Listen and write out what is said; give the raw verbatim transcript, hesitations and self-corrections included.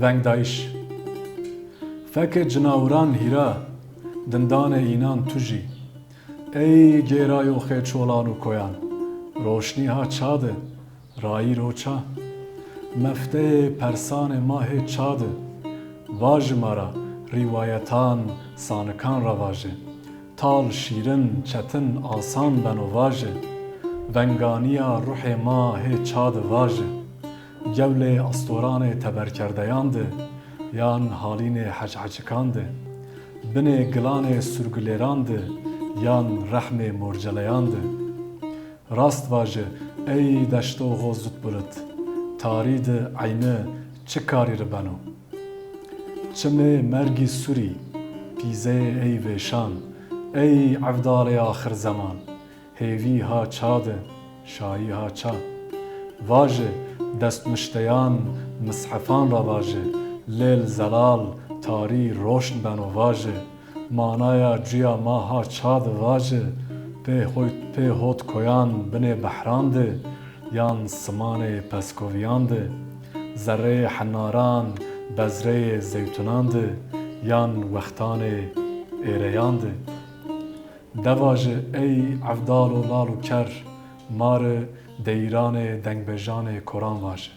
Vengdayîş. Fekê cinawiran hîra, dindanê înan tu jî. Ey gêrayoxê çolan û koyan, roşnî ha ça de, rayîr o ça. Mefteyê persanê ma hê ça de, vaji ma ra, rîwayetan, sanikan ra vaji. Tal şîrin, çetin, asan beno vaji. Venganîya ruhê ma hê ça de vaji. Gewlê astoranê teberkerdeyan de, yan halînê hececikan de, binê gilanê surgulêran de, yan rehmê morceleyan de. Rast vaje, ey deşto xo zut burit, tarî de eyni çi karî ri beno? Çimê mergî surî, pîzeyê ey vêşan, ey evdalê axir zeman, hêvî ha ça de, şayî ha ça. Vaje, destnuşteyan, mishefan ra vaje, lêl zelal, tarî roşn beno vaje. Manaya cuya ma ha ça de vaje, pê hoyt, pê hot koyan binê behran de, yan simanê peskovîyan de, zereyê henaran, bezreyê zeytunan de, yan wextanê êreyan de. De vaje ey evdalo lal û ker, ma ri deyîranê dengbêjanê koran vaje.